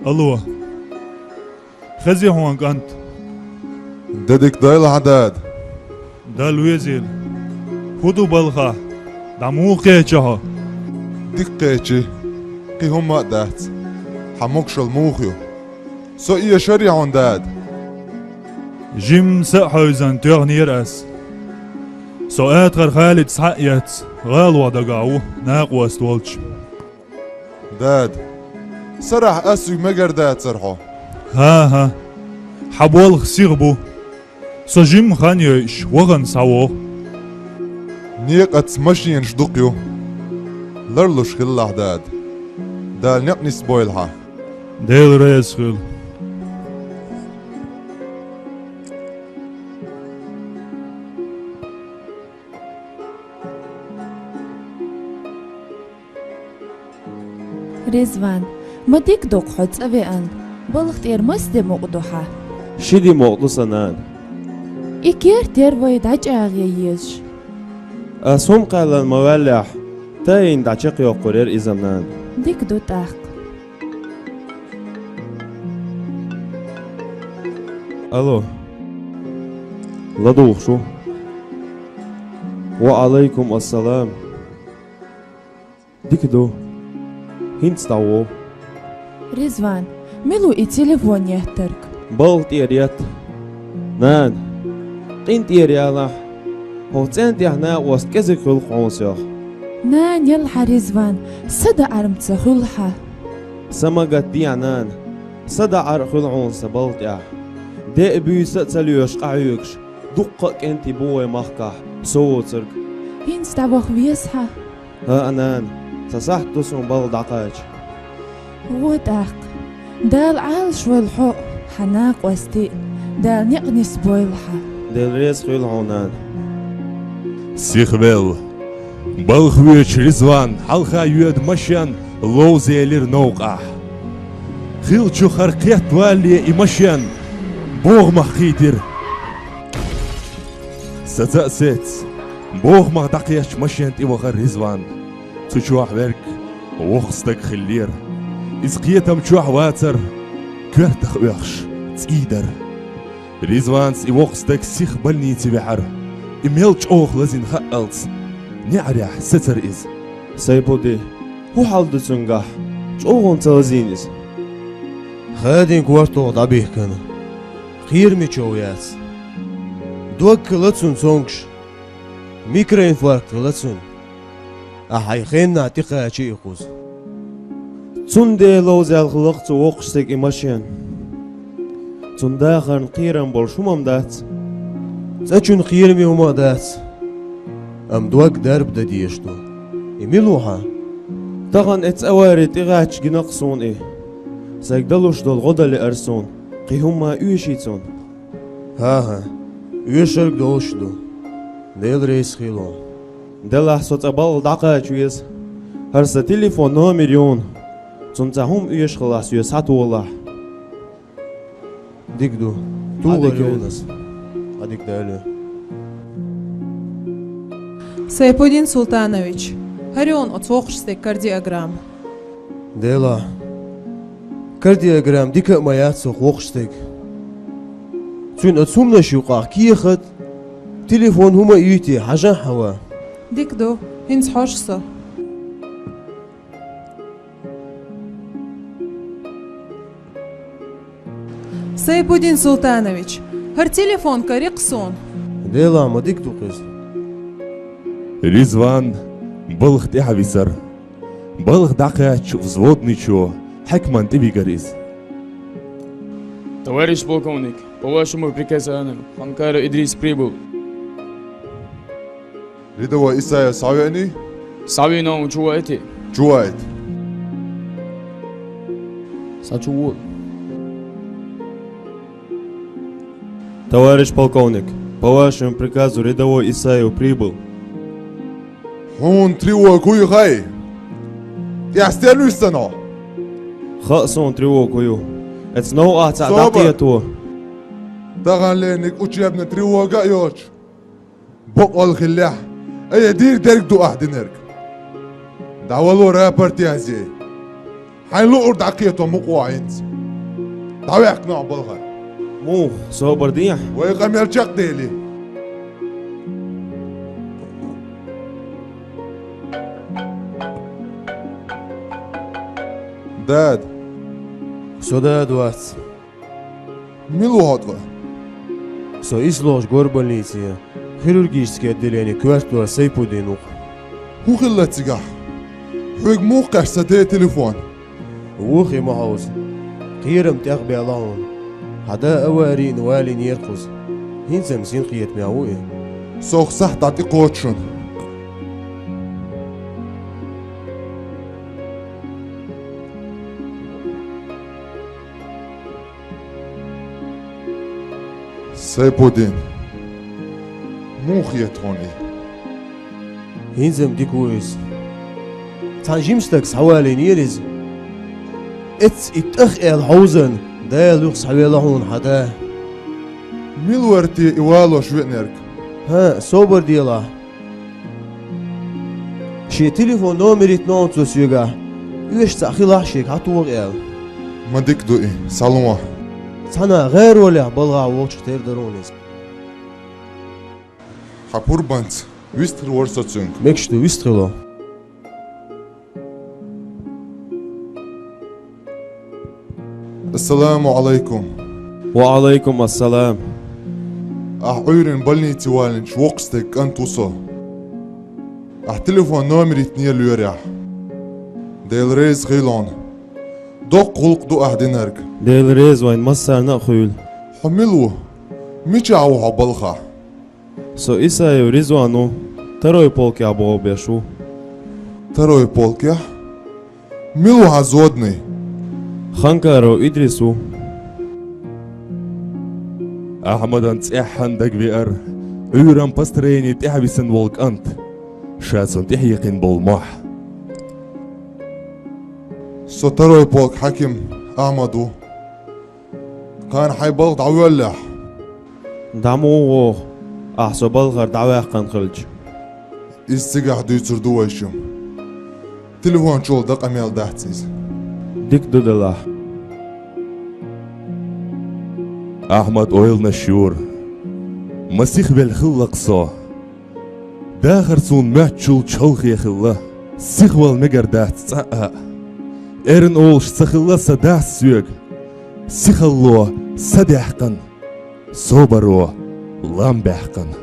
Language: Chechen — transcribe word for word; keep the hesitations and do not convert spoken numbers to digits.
Алло. Хези хьона, кӀант. Де дика дойла хьан, дада. Далла везийла. ХӀун ду балха? ДӀа муха кхечи хьо? Дика кхечи. Кхин хӀумма а дац. Хьан могашал муха ю? Со эшарий хьона, дада? Жимма са а хьовзан тоьхнера ас. Со Атхар Халид схьа а эцна, гӀалахь дагахь ву, накъост волчу. Дада, сарахь ас вуьгу мегар дацара хьо? ХӀан-хӀа. Хьан болх сиха бу. Со жимма хан йойуш, вахана схьавогӀу. Некъаца машенаш дукха ю. Ларлуш хилалахь, дада. Дала некъ нисбойла хьан. Дела реза хуьлда. Ризван, ма дика ду-кх хьо цӀа веана, балха тӀера маса де мукъа ду хьан? Ши де мукъа ду сан, нана. И керттера вай дӀачӀагӀъе езаш. Ас хӀума кхаьллан ма ваьллехь, тайна дӀачекхйоккхур яра иза-м, нана. Дика ду тӀаккха. Алло. ЛадугӀуш ву. Ва Ӏалайкум ассалам. Дика ду. ХӀинца дӀавогӀу. Ризван, мила ву и телефон еттарг? Балха тӀера етта. Нана, къинтӀера ялахь, хӀокху цӀен тӀехь накъост кӀезиг хуьлу-кх хьуна сох. Нана, яла хьан, Ризван, садаӀар-м ца хуьлу хьан? Са ма гатдехьа, нана, садаӀар а хуьлу хьуна сан балха тӀехь. Де а, буьйса а ца лоьшуш къахьоьгуш, дуккха а кӀентий бу вай махкахь, со воцург. ХӀинца дӀаваха веза хьан? ХӀаъ, нана, сан сахьт ду суна балха дӀакхача. ГӀо тӀаккха. Дала Ӏалашвойла хьо а, хьан накъостий а, Дала некъ нисбойла хьан. Дела реза хуьлда хьуна, нана. Сихвелла, балха воьдучу Ризванна хьалха йоьду машен ловзаелира новкъахь. Хиллачух хӀара кхетта валале и машен бохамах кхийтира. Саца а сецна, бохамах дӀакхеччу машен тӀе вахара Ризван. Цу чохь верг воккха стаг хиллера. Иза кхетам чохь вацара, коьртах оьхуш цӀий дара. Ризванца и воккха стаг сиха больнице ваьхьара. И мел чӀогӀа лазийна хаалц, неӀарехь сецара иза. Сайпудин, хӀун хьал ду цуьнгахь? ЧӀогӀа ца лазийна иза. Хадин кортах дӀабихкина. Кхераме чов яц. Дог хилла цуьнан цомгуш. Микроинфаркт хилла цуьнан. Ахьа, хьайн хеннахь тӀекхачи и кхуза. Цундела ловзаелла хилла-кх цу воккхачу стеган и машен. Цуьнан дахарна кхерам болуш хӀума-м дац. ЦӀа чуьнан кхераме хӀума а дац. Амма дог дарба дан дезаш ду. И мила ву хьан? Тахана эцца авари тӀегӀаьттича гина-кх суна и. Сайга далуш долу гӀо дан лаьара суна. Кхин хӀумма оьший цунна? ХӀан-хӀа, оьшург долуш ду. Дела реза хуьлда хьуна. Делахь, со цкъа балха дӀакхача веза. ХӀара сан телефон номер ю хьуна. Цунна цхьа хӀума оьшу хилахь, соьга схьатолахь. Дика ду. Тухур ю хьуна ас. Ӏадика дале. Сайпудин Султанович, хӀара ю хьуна оцу воккхачу стеган кардиограмма. Делахь, кардиограмма дика а ма яц оцу воккхачу стеган. Цуьнан оцу хӀуманаш юкъахь кехат, телефон хӀума а юй те, хьажахьа ван. Дика ду, хӀинца хьожу со. Сайпудин Султанович, хӀара телефон карий-кх суна. Делахь, ма дика ду-кх иза. Ризван балха тӀаьхьа висира. Балха дӀакхаьчча, взводничо хьаькамна тӀевигира иза. Товарищ полковник, по вашему приказанию, Ханкаров Идрис прибыл. Рядовой Исаев схьавеаний? Схьавеана, чу ваийтий? Чу ваийта. Схьа чу ву. Товарищ полковник, по вашему приказу рядовой Исаев прибыл. Хьуна тревога хӀун ю хаий? ТӀехь стенна вуьсу сан хьо? Хаьа суна тревога хӀун ю. Эцца новкъахь цхьаъ дӀакхето. Таханлерниг учебная тревога а йоцуш, бакъволла хиллехь, айхьа дийр дерг ду ахь динарг. ДӀавало, рапорт язъе. Хьайн луург дӀакхето мукъа ву хьо хӀинца. ДӀаваьккха нах балха. Муха, собар дехьа? Вай къамел чекхдели. Дад. Со дад вац. Мила ву хьо тӀаккха? Со ислагӀча горбольнице хирургическое отделение коьртавар Сайпудин ву-кх. ХӀун хилла цигахь? Хьоьга муха кхаьчна сан телефон? Вуха и ма хьовса. Кхерам тӀехбаьлла хьуна. Хьан да аварийна валийнера кхуза. ХӀинца-м синкхетамехь ву и. Сох сахьт дӀатӀекхочу шуна. Сайпудин, муха хета хьуна и? ХӀинца-м дика ву иза. Цхьана жима стага схьавалийнера иза. Эцца и тӀах аьлла хьовзарна, Дала юха схьавелла хьуна хьан да. Мила вара те и валош веанарг? ХӀаъ, собар делахь. Шен телефон номер йитина хьуна цо соьгахь. Оьшуш цхьаъ хилахь шега, хьан тоха аьлла. Ма дика ду и, схьалохьа. Цхьана гӀаролехь балхахь вогӀучух тера дара хьуна иза. Хьан пурбанца вистхир вара со цуьнга. Мегаш ду, вистхило. Ассаламу Ӏалайкум. Ва Ӏалайкум ассалам. Ахь Ӏуьйранна больнице валийначу воккхачу стеган кӀант ву со. Ахь телефон номер йитинера лоьрехь. Дела реза хуьлда хьуна. Доккха гӀуллакх ду ахь динарг. Дела реза вайна массарна а хуьлда. Хьо мила ву? Мичахь ву хьо балхахь? Со Исаев Ризван ву, второй полкехь бохург беш ву. Второй полкехь? Мила ву хьан зоданий? Ханкаров Идрис ву. Ахьмадан цӀеххьана дагавеара Ӏуьйранна построене тӀаьхьа висина волу кӀант, ша цунна тӀехьекхина болу мохь. Со второй полк хьаким Ахьмад ву. Кхана хьайн балха дӀавоьллехь? ДӀа ма ву вогӀу, ахь со балхара дӀаваьккхина хилча. Иза цигахь дуьйцур ду вайшимма. Телефон чул дан къамел дац иза. Дика ду делахь. Ахьмад ойланаш юра. Ма сихвелла хилла-кх со. Дахар суна моьттучул чолхе хилла. Сихвала мегар дац цкъа а. Эрна олуш ца хилла сан дас соьга. Сихалло са даьккхина, собаро лам баьккхина.